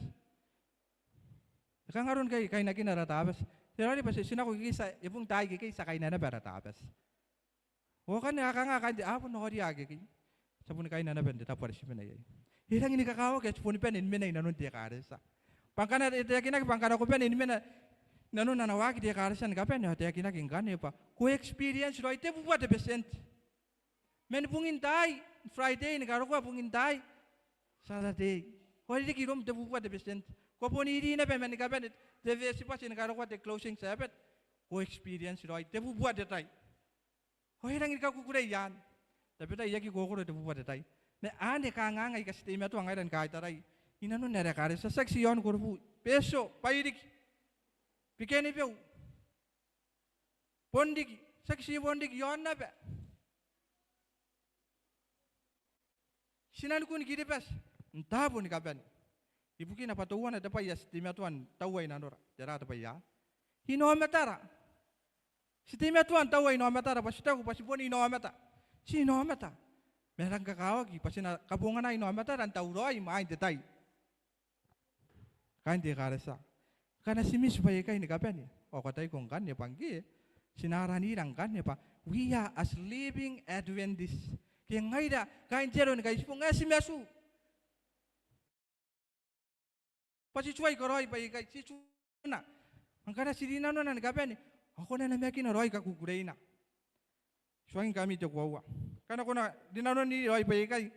E kanga aron kai, kainakina ara Tabati? Te raoiroi bwa ti, ti nako ikekei ti a, e bung taai ikekei ti a kaina naba ara Tabati. Ao ngkanne a kanga kaain te, a bon noria ikekei. Ti a boni kaina naba n te tabo are ti mena iai. E rangi ni kakawaki ae ti boni bane ni mena inanon te ekaretia. Bwa ngkana e taekinaki bwa ngkana ko bane ni mena inanon ana waaki te ekaretia ni kabane, ao e taekinaki ngkanne bwa ko experience raoi te bubua te percent. Man bungin taai Friday ni karokoa bungin taai Saturday, ao e riki iroum te bubua te percent. Ko bon iri naba man ni kabane te First Sabbath ni karokoa te closing Sabbath, ko experience raoi te bubua te tai. Ao e rangi ni kakukurei anne. Tabetai e aki kokoro te bubua te tai. Ma anne kangaanga aika ti teimatoa ngaira ni kaitarai inanon ara ekaretia. Tiaki ti i aon Korobu, Betio, Bairiki, Bikenibeu, Bonriki, tiaki ti Bonriki, i aon naba. Tinanikun Kiribati n taabo ni kabane. Ibukina bwa teuana te bwai ae ti teimatoa n taua i nanora. Tera te bwai ae inaomatara? Ti teimatoa n taua inaomatara bwa ti taku bwa ti bon inaomata. Ti inaomata. Ma e rangi ni kakawaki bwa ti na kabongana inaomatara n tauraoi imwain te tai. Kaain te ekaretia, ngkana ti miti baikai ni kabane, ao ko ataiko ngkanne bwa ngke ti na aranira ngkanne bwa we are as living Adventists. Ke ngaira kaain te Aro ni Kaitiboki ae ti matu. Bwa ti tuai karaoi baikai, ti tuna. Ngkana ti rinanona ni kabane, ao ko na namakina raoi kakukureina. Tuangingkami te koaua. Ngkana ko na rinanoni raoi baikai,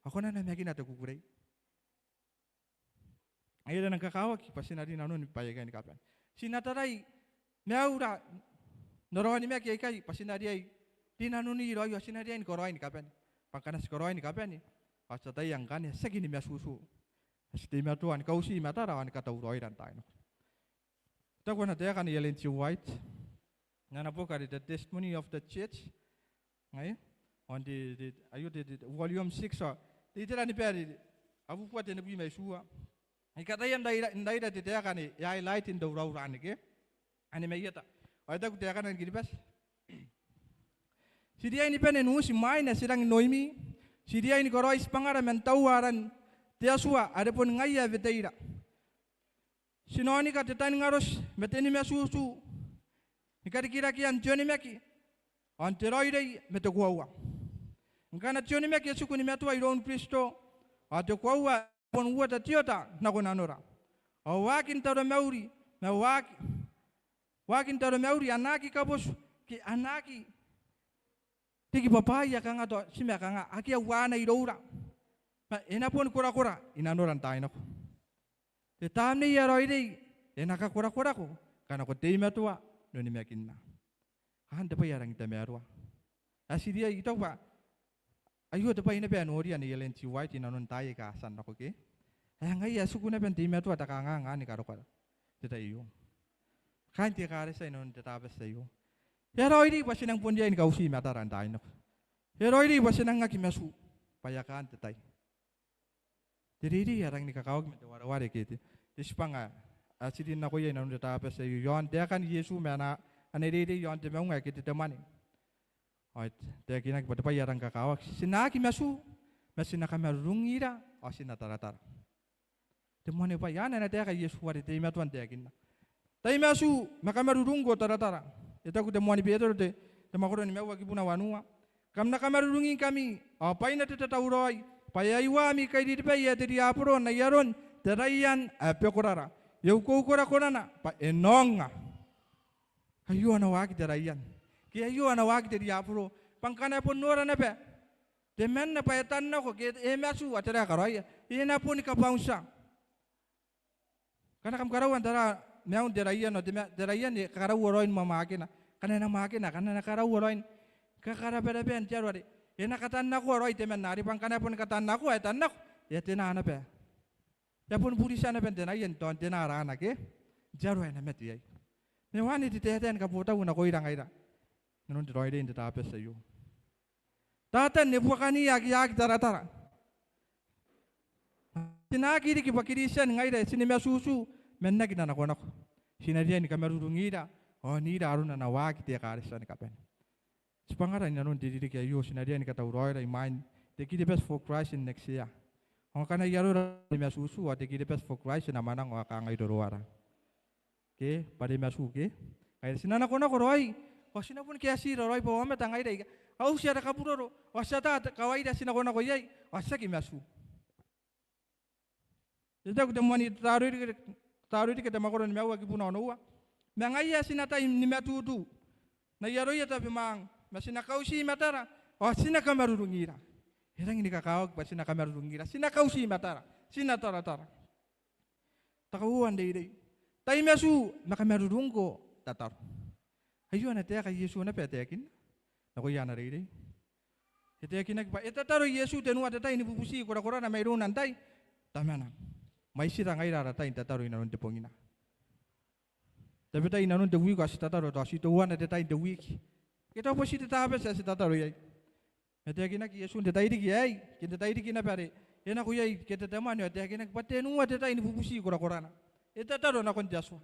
ao ko na namakina te kukurei. Aio are e nang kakawaki bwa ti na rinanoni baikai ni kabane. Ti na tarai maiura n ara onimaki aikai bwa ti na riai rinanoni raoi ao ti na riai ni karaoi ni kabane. Bwa ngkana ti karaoi ni kabane, ao ti ataia ngkanne ae tiaki ni matutu. Ae ti teimatoa ni kauti i matara ao ni katauraoira n taai nako. I taku ana taeka Ellen G. White n ana boki are The Testimony of the Church. Ngaia, ao n te, te, aio te, te, volume six, ao te itera ni bwai are abubua tenibwi ma itiua. I kataia n raira, n raira te taeka ane e highlight n te uraura ane ke ane mai eta. Ao e taku taekana ni Kiribati: Ti riai ni bane n uti mwain ae ti rangi n oimi. Ti riai ni karaoi tibwangara man taua aran te Atua are boni ngaia ae weteira. Ti na onika te taningaroti ma te nimatutu ni karikirakean te onimaki ao n te raoiroi ma te koaua. Ngkana te onimaki e tiku ni matoa iroun Kristo, ao te koaua e bon uota te oota nako nanora. Ao waakin taromauri, ma waaki, waakin taromauri a na aki kabotu ke a na aki riki bwabwaia kanga tao ti ma kanga, akea uaana iroura. Ma e na boni korakora i nanora n taai nako. Te Tamnei ae Raoiroi e na kakorakorako ngkana ko teimatoa n onimakinna. Anne te bwai ae rangi n tamaroa. Ae ti riai, I taku bwa aio te bwai naba ae noria Nei Ellen G. White inanon taai aika a tia n nako ke, ae ngaia ae tiku naba n teimatoa te kangaanga anne ni karokoa te tai aio. Kaain te ekaretia inanon te Tabati aio, e a raoiroi bwa ti nang bon riai ni kauti matara n taai nako. E a raoiroi bwa ti nang aki matu bwa e a kaan te tai. Te reirei ae rangi ni kakawaki ma te wareware ke te, te tibwanga ae ti rin nakoia inanon te Tabati aio, i aon taekan Iesu ma ana, ana reirei i aon te maunga ae Ketetemane. Ao e taekinaki bwa te bwai ae rangi ni kakawaki, ti na aki matu, ma ti na kamarurungira ao ti na taratara. Te moani bwai anne ana taeka Iesu are e teimatoa n taekinna. Tai matu ma kamarurung ao taratara. E taku te moani Betero te, te mwakoro nimaua kibuna wanua: Kam na kamarurungingkami, ao bwaina te tatauraoi, bwa e a iua ami kairiribai ae te riaboro n ai aron te raian ae bekorara. E ukoukorakorana bwa e na onga. Aio ana waaki te raian. Ke aio ana waaki te riaboro. Bwa ngkana e bon nora naba Temanna bwa e tannako ke e matu, ao tera ae karaoia? E na boni kabauntia. Ngkana kam karaua n tara maiun te raian, ao te ma-, te raian e kakaraua raoi ni mwamwakena. Ngkana e na mwakena, ngkana e na karaua raoi ni kakarabarabaa n te aro are e na katannakoa raoi temanna arei, bwa ngkana e boni katannakoa, e tannako, e a tena naba. E a boni buritia naba n tenaia n tao n tena raana ke n te aro ae na mate iai. Ma e waaki te taetae ni kabotau nakoira ngaira inanon te raoiroi n te Tabati aio. Tatan e buakaniia ake a aki taratara. Ti na aki riki bwa Kristian ngaira ae ti nimatutu man aki nanakonako. Ti na riai ni kamarurungira ao n ira aron ana waaki te ekaretia ni kabane. Tibwangara inanon te ririki aio, ti na riai ni katauraoira imwain te Kiribati for Christ next year. Ao ngkana iai arora ae nimatutu ao te Kiribati for Christ e na mwananga ao e kangai roroara. Ke, bwa are e matu ke. Ngaia ti na nakonako raoi, ao ti na boni kaetira raoi bwa aomata ngaira aika a uti ara kaburoro, ao ti ata kawaira ti nakonako iai, ao ti aki matu. E taku te moan Tataroiriki, Tataroiriki te mwakoro nimaua kibuna onoua. Ma ngaia ae ti na tai ni matutu n ai aroia tabemwaang, ma ti na kauti matara, ao ti na kamarurungira. E rangi ni kakawaki bwa ti na kamarurungira, ti na kauti matara, ti na taratara. Te kauoua n reirei. Tai matu ma kamarurungko, tataro. Aio ana taeka Iesu naba ae taekinna nakoia ana reirei. E taekinaki bwa e tataro Iesu tenua te tai ni bubuti korakorana mairouna n tai Tamana. Mwaitira ngaira ara tai n tataro inanon te bongina. Tabetai inanon te wiki ao ti tataro, tao ti teuana te tai n te wiki. Ke tao bon ti te Tabati ae ti tataro iai. E taekinaki Iesu n te tairiki aei, ke n te tairiki naba are e nako iai ke te temanna, ao e taekinaki bwa tenua te tai ni bubuti korakorana. E tataro nakon te Atua.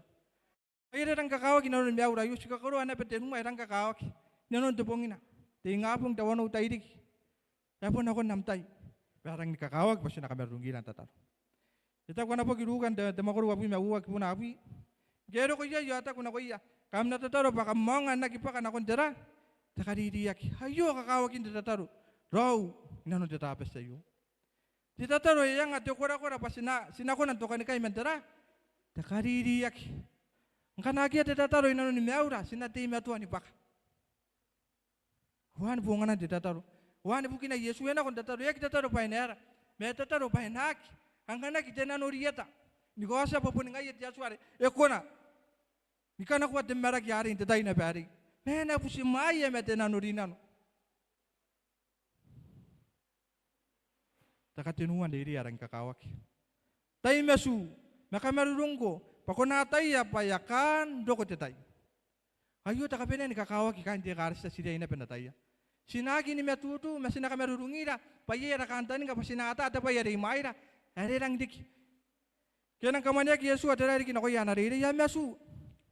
Ai are e rang kakawaki inanon maiura aio, ti kakoroa naba tenua ae e rang kakawaki inanon te bongina. Te ingabong, te wanou, tairiki. E a bon nakon am tai bwa e rangi ni kakawaki bwa ti na kamarurungira n tataro. E taku ana boki Ruka n te, te mwakoro uabwi ma uoua kibuna abwi. Ngke e roko iai ao e taku nakoia, kam na tataro bwa kam aonga n aki bwaka nakon tera? Te kaririaki. Aio kakawakin te tataro raou inanon te Tabati aio. Te tataro e anga te korakora bwa ti na, ti na kona n tokanikai man tera? Te kaririaki. Ngkana akea te tataro inanon maiura, ti na teimatoa ni bwaka. Ao anne bonganan te tataro. Ao anne bukina Iesu e nako n tataro, e aki tataro bwa e na aera, ma e tataro bwa e na aki anganaki te nanorieta ni kaotia bwa boni ngaia te Atua are e kona ni kanakoa te maraki arei n te tai naba arei. Ma e na butimwaeia ma te nanorinano. Te katenua n reirei ae rangi kakawaki. Tai matu ma kamarurungko, bwa ko na ataia bwa e a kaan roko te tai. Aio te kabanea ni kakawaki kaain te ekaretia, ti riai naba n ataia. Ti na aki ni matutu, ma ti na kamarurungira, bwa iai ara kantaninga bwa ti na ata te bwai are imwaira, are e rangi riki. Ngke e nang kamwaneaki Iesu ao tera riki nakoia ana reirei? A matu.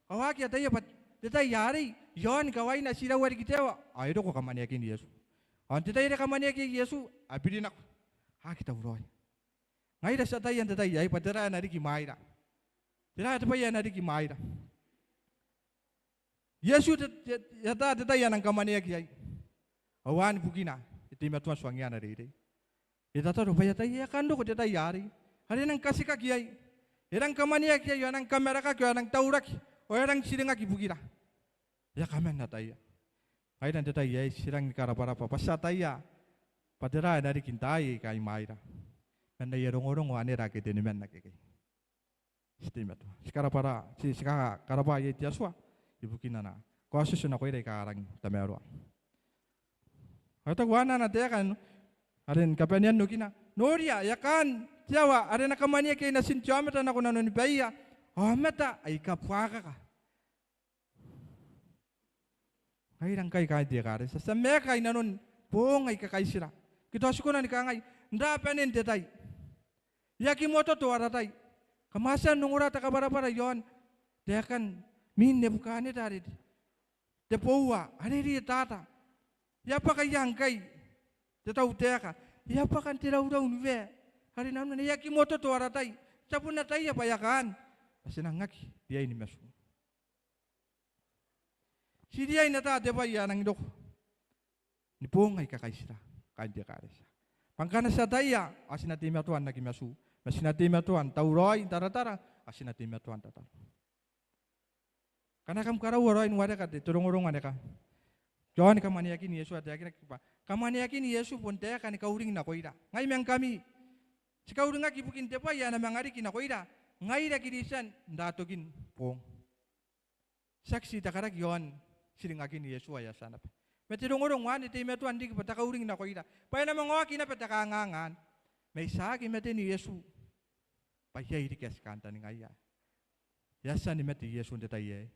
Ao a aki ataia bwa te tai arei, iaon kawaina, ti iraua riki te aoa, ao e roko kamwaneakin Iesu. Ao n te tai are kamwaneaki iai Iesu, a birinako. A aki tauraoi. Ngaira ti ataia n te tai aei bwa tera ae na riki imwaira. Tera te bwai ae na riki imwaira. Iesu te, te, e ata te tai ae e nang kamwaneaki iai. Ao anne bukina e teimatoa n tuangia ana reirei. E tataro bwa e ataia e a kaan roko te tai arei, are e nang katikaki iai. E rang kamwaneaki iai, ao e nang kamarakaki, ao e nang tauraki, ao e rang tiringaki ibukira. E a kaman ataia. Ngaira n te tai aei ti rangi ni karabwarabwa bwa ti ataia bwa tera ae na riki n taai aika imwaira man aia rongorongo anera ake teniman akekei. Ti teimatoa, ti karabwara, ti, ti ka-, karabwa iai te Atua ibukin ana kaotioti nakoira aika rangi n tamaroa. Ao e taku ana, ana taeka n, are ni kabanean okina: Noria, e a kaan te aoa are e na kamwaneaki iai Natin te aomata nako nanoni baia aomata aika buakaka. Ngaira ngkai kaain te ekaretia, ti a maeka inanon boong aika kaitira. Ke tao ti kona ni kangai, n ra banen te tai. E aki mototo ara tai. Kam a tia n ongora te kabwarabwara iaon taekan Min Nebukaneta are te boua are rietata. E a bwaka ia ngkai te tautaeka? E a bwaka n te raurau ni wae are nanona e aki mototo ara tai. Ti a bon ataia bwa e a kaan, bwa ti nang aki riai ni matu. Ti riai n ata te bwai ae nangi roko ni boong aika kaitira, kaain te ekaretia. Bwa ngkana ti ataia, ao ti na teimatoa n aki matu. Ma ti na teimatoa n tauraoi, n taratara, ao ti na teimatoa n tataro. Ngkana kam karaua raoi n wareka te, te rongorongo anne, kam Iaon kamwaneakin Iesu ae taekinaki bwa kamwaneakin Iesu bon taeka ni kauring nakoira. Ngai ma ngkami. Ti kauringaki ibukin te bwai ae na manga riki nakoira ngaira Kristian n ra tokin bong. Tiaki ti takaraki iaon tiringakin Iesu ae e a tia naba. Ma te rongorongo anne e teimatoa n riki bwa te kauring nakoira. Bwa e na manga oki naba te kanganga anne. Ma e tiaki maten Iesu bwa iai riki ae ti kantaningaia. E a tia ni mate Iesu n te tai aei.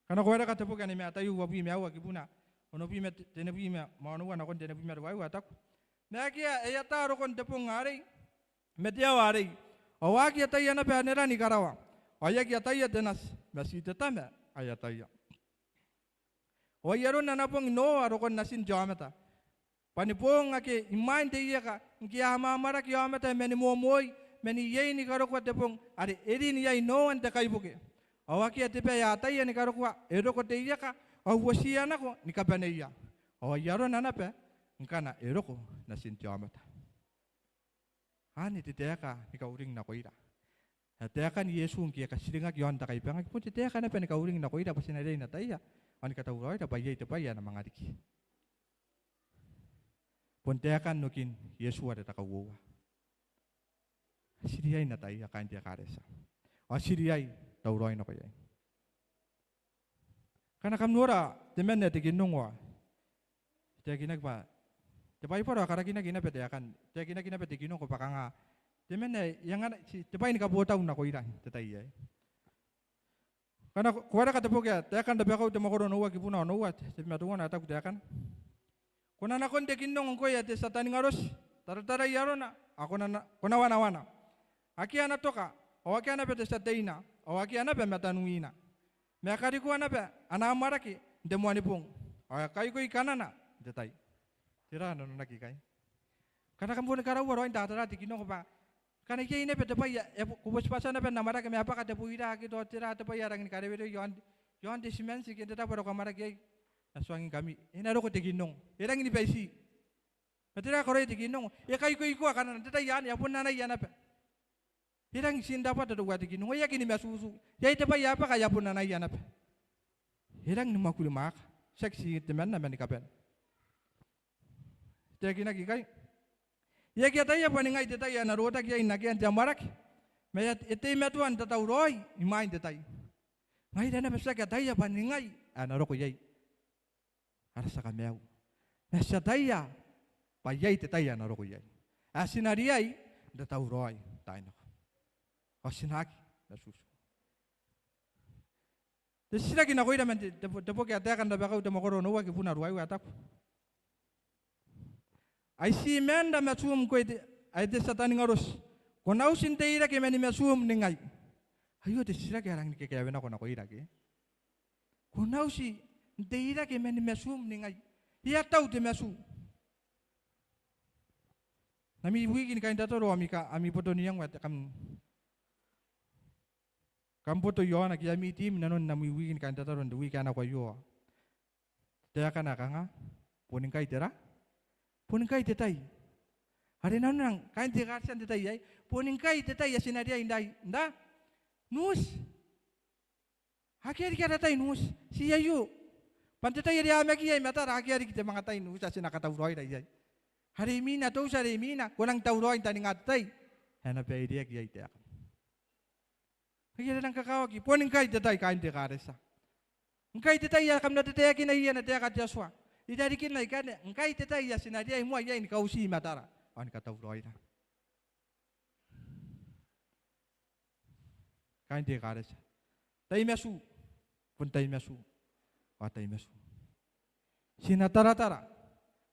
Ngkana ko wareka te boki ae Mataio uabwi ma aua kibuna onobwi ma te, tenibwi ma, ma onoua nakon tenibwi ma ruaiwa e taku: Ma akea ae ata rokon te bong arei ma te aoa arei, ao a aki ataia naba anera ni karawa, ao e aki ataia te nati, ma ti te Tama ae ataia. Ao ai aron ana bong Noa rokon natin te aomata, bwa ni bong ake imwain te ieka, ngke a amwamwarake aomata mani momoi, mani iei ni karokoa te bong are e rin iai Noa n te kaibuke. Ao akea te bwai ae ataia ni karokoa, e roko te ieka, ao uotiia nako ni kabaneia. Ao ai arona naba ngkana e roko natin te aomata. Anne te taeka ni kauring nakoira. Ae taekan Iesu ngke e katiringaki iaon te kaibangaki, bon te taeka naba ni kauring nakoira bwa ti na riai n ataia ao ni katauraoira bwa iai te bwai ae na manga riki. Bon taekan okin Iesu are te kauoua. Ti riai n ataia, kaain te ekaretia. Ao ti riai n tauraoi nako iai. Ngkana kam nora temanna te kinongo ae e taekinaki bwa te Baibara ao e karakinaki naba taekan, taekinaki naba te kinongo bwa kanga temanna e anganaki te bwai ni kabotau nakoira n te tai aei. Ngkana ko, ko wareka te boki ae Taekan Rabakau te mwakoro onoua kibuna onoua, te, tebwi ma teuana e taku taekana: Ko na nakon te kinongo ngkoe ae te tia taningaroti, taratarai arona, ao ko na, ko na wanawana. Akea ana toka, ao akea naba te tia teina, ao akea naba mataniwina. Ma e karikoa naba ana amwarake n te moanibong, ao e kaikoi kanana n te tai. Tera nanona ikai? Ngkana kam boni karaua raoi n tatara te kinongo bwa ngkana iai naba te bwai ae ko botibwatia naba n amwarake ma e bwaka te boira ake tao tera te bwai ae rangi ni karewerewe iaon, iaon te timanti ke n te tabo are ko amwarake iai, I a tuangingkami, e na roko te kinongo. E rangi ni baiti. Ma tera ae karaoia te kinongo? E kaikoikoa kanana n te tai anne, e a bon anaia naba. E rangi, ti n rabwata teuaei te kinongo, e aki ni matutu. Iai te bwai ae bwaka, e a bon anaia naba. E rangi ni mwakuri mwaaka. Tiaki ti temanna ma ni kabane. E taekinaki ikai: E aki ataia bwa ningai te tai ae na rotaki iai n akean te amwarake, ma e, e teimatoa n tatauraoi imwain te tai. Ngaira naba ti aki ataia bwa ningai ae na roko iai ara tia kamaiu. Ma ti ataia bwa iai te tai ae na roko iai, ae ti na riai n tatauraoi n taai nako. Ao ti na aki matutu. Te titiraki nakoira man te, te, te boki ae Taekan Rabakau te mwakoro onoua kibuna ruaiwa e taku: Ai ti maan ra matuum ngkoe te, ae te tia taningaroti, ko na uti n teirake mani matuum ningai. Aio te titiraki ae rangi ni kakaewenako nakoira ke. Ko na uti n teirake mani matuum ningai. E a tau te matu. N ami wiki ni kaintataro, ami ka, ami boto n iango ae kam, kam boto iaona ke ami tiim inanon ami wiki ni kaintataro n te wiki ae nako aio. Taekana kanga, boni ngkai tera? Boni ngkai te tai. Are nanona kaain te ekaretia n te tai aei, boni ngkai te tai ae ti na riai n rai, n ra, n uti. Akea riki ara tai n uti. Ti aio. Bwa n te tai are a maki iai matara, akea riki te manga tai n uti ae ti na katauraoira iai. Are imwina, te uti are imwina, ko nang tauraoi n taninga te tai ae na baireaki iai taekam. Ngaia are e nang kakawaki, boni ngkai te tai kaain te ekaretia. Ngkai te tai ae kam na tataekinai iai ana taeka te Atua. I rarikin aikanne, ngkai te tai ae ti na riai moa iai ni kauti matara ao ni katauraoira. Kaain te ekaretia, tai matu, bon tai matu, ao tai matu. Ti na taratara,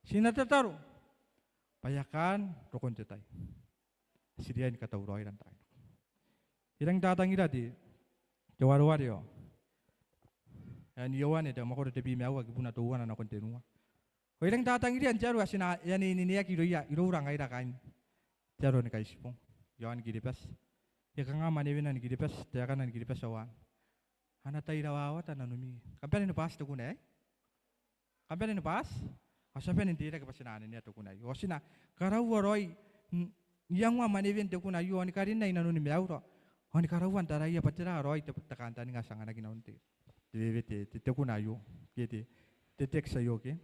ti na tataro bwa e a kaan rokon te tai ae ti riai ni katauraoira n taai nako. I rangi n tatangira te, te wareware ao ae ni Ioane te mwakoro tebwi ma aua kibuna teuana nakon tenua. Ao I rangi n tatangiria n te aro ae ti na, e a neineneaki irouia, iroura ngaira kaain te aro ni Kaitibong iaoni Kiribati. E kanga mwanewena ni Kiribati, taekana ni Kiribati ao ana tai rawawata nanomi. Kam bane ni bati te kuna aei. Kam bane ni bati, ao ti a bane n teirake bwa ti na anenea te kuna aio. Ao ti na karaua raoi n iangoa mwanewen te kuna aio, ao ni karinna inanoni maiura, ao ni karaua n taraia bwa tera raoi te, te kantaninga ae ti anganaki inanon te, te Wewe te, te, te kuna aio, ke te, te text aio, ke.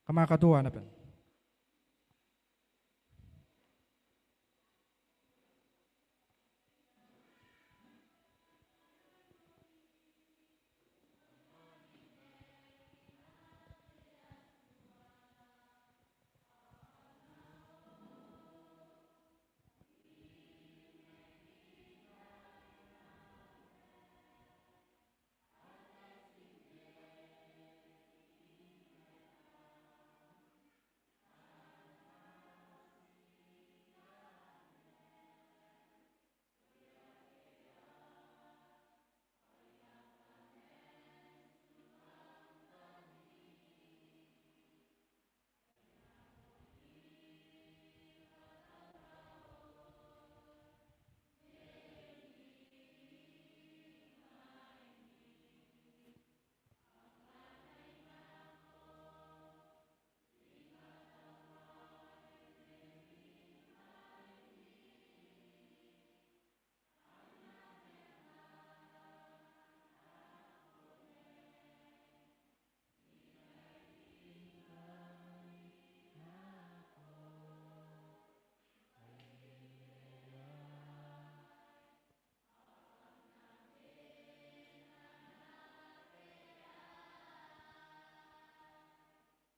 Kam a katoa naba.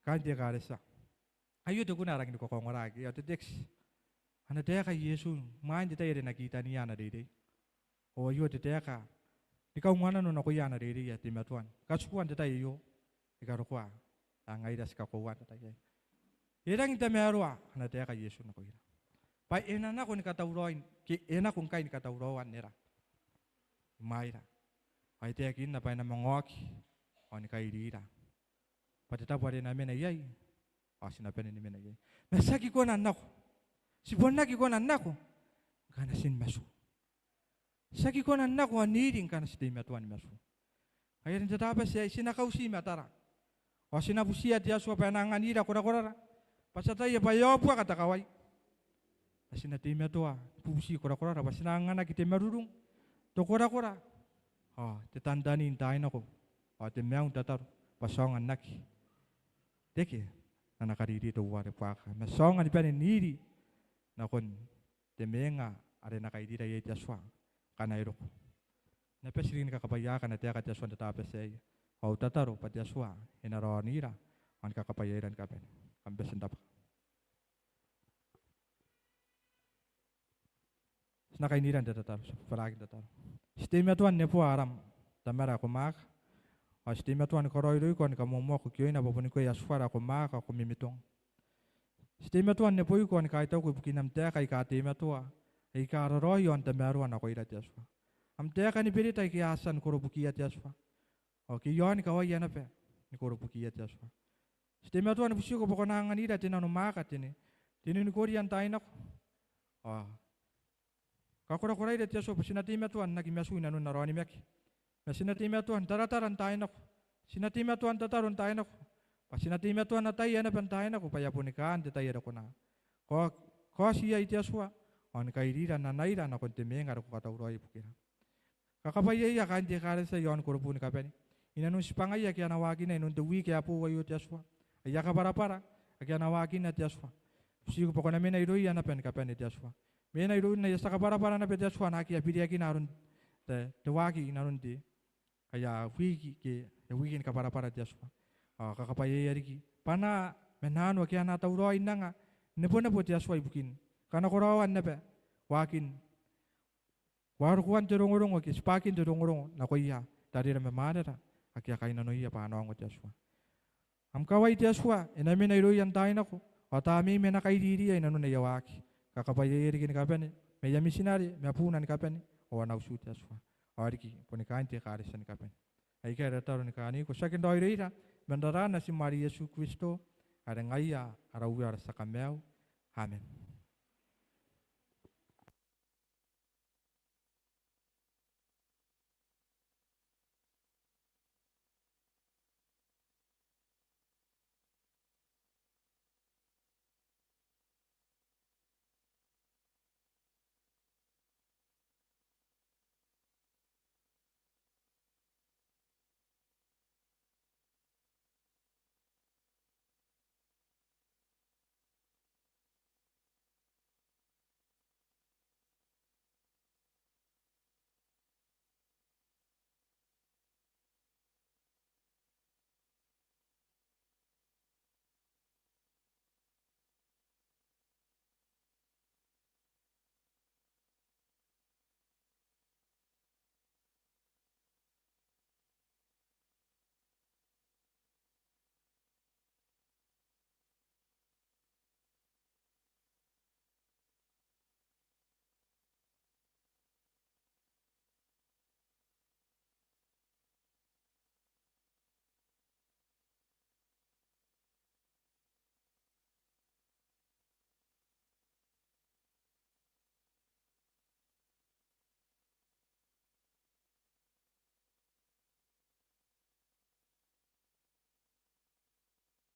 Kaain te ekaretia. Aio te kuna ae rangi ni kakaongora, ke, ao te text. Ana taeka Iesu imwain te tai are e na kitaniia ana reirei. Ao aio te taeka ni kaunganano nakoia ana reirei ae teimatoa ni katikua n te tai aio ni karokoa ae ngaira ti kakoaua n te tai aei. E rangi n tamaroa ana taeka Iesu nakoira bwa e na nako ni katauraoi, ke e nako ngkai ni katauraoa nera imwaira. Ao e taekinna bwa e na manga oki ao ni kairira. Bwa te tabo are e na mena iai ao ti na bane ni mena iai. Ma ti aki kona n nako. Ti bon aki kona n nako ngkana ti matu. Ti aki kona n nako ao n iri ngkana ti teimatoa ni matu. Ngaia are n te Tabati aei ti na kauti matara ao ti na butiia te Atua bwa e na anganira korakorara, bwa ti ataia bwa e ao buaka te kawai. Ma ti na teimatoa ni bubuti korakorara bwa ti na anganaki te marurung, te korakora ao te tantanin taai nako ao te maiu n tataro, bwa ti aonga n aki reke n ana kariri teuare buaka, ma ti aonga ni bane n iri nakon te mwenga are e na kairira iai te Atua ngkana e roko. N na bati riki ni kakabwaiaaka ana taeka te Atua n te Tabati aei ao tataro bwa te Atua e na raonira ao ni kakabwaiaira ni kabane. Kam bati n rabwa. Ti na kainira n te tataro, ti a bobaraaki n tataro. Ti teimatoa n neboa aram, Tamara ae ko mwaaka, ao ti teimatoa ni karaoiroiko ao ni kamoamoako kioina bwa boni koe Atuara ae ko mwaaka ao ko mimitong. Ti teimatoa n neboiko ao ni kaitauko ibukin am taeka aika teimatoa, aika raraoi ao n tamaroa nakoira te Atua. Am taeka ni berita aike a tia ni korobukiia te Atua ao ke iaon kawaia naba ni korobukiia te Atua. Ti teimatoa ni butiko bwa ko na anganira te nanomwaaka, te, te ninikoria n taai nako ao kakorakoraira te Atua bwa ti na teimatoa n aki matu i nanon ara onimaki, ma ti na teimatoa n taratara n taai nako, ti na teimatoa n tataro n taai nako, bwa ti na teimatoa n ataia naba n taai nako bwa e a boni kaan te tai are ko na kaoki, kaoti iai te Atua ao ni kairira n anaira nakon te mwenga are ko katauraoia ibukira. Kakabwaiaia kaain te ekaretia iaon Korobu ni kabane i nanon tibwangaia ake a na waakinna i nanon te wiki ae boou aio te Atua, aia kabwarabwara ake a na waakinna te Atua. Butiko bwa ko na mena irouia naba ni kabane te Atua. Mena iroun aia tia kabwarabwara naba te Atua, a na aki abireakina aron te, te waaki i nanon te, aia wiki ke, aia wiki ni kabwarabwara te Atua. Ao kakabwaiaia riki bwanaa ma naano ake a na tauraoi n anga n nebonebo te Atua ibukin kanakoraoan naba waakin warokoan te rongorongo ke tibwakin te rongorongo nakoia tarira ma mwanera ake a kainnanoia bwa a na ongo te Atua. Am kawai te Atua e na mena irouia n taai nako, ao Tamneim e na kairiria i nanon aia waaki. Kakabwaiaia riki ni kabane ma aia mitinare ma buuna ni kabane ao ana utu te Atua. Ao riki boni kaain te ekaretia ni kabane. Aikai ara tataro ni kaaniko, tiaki n raoiroira, ma n raraan Natim ae Iesu Kristo, are ngaia ara Uea ao ara tia Kamaiu. Amen.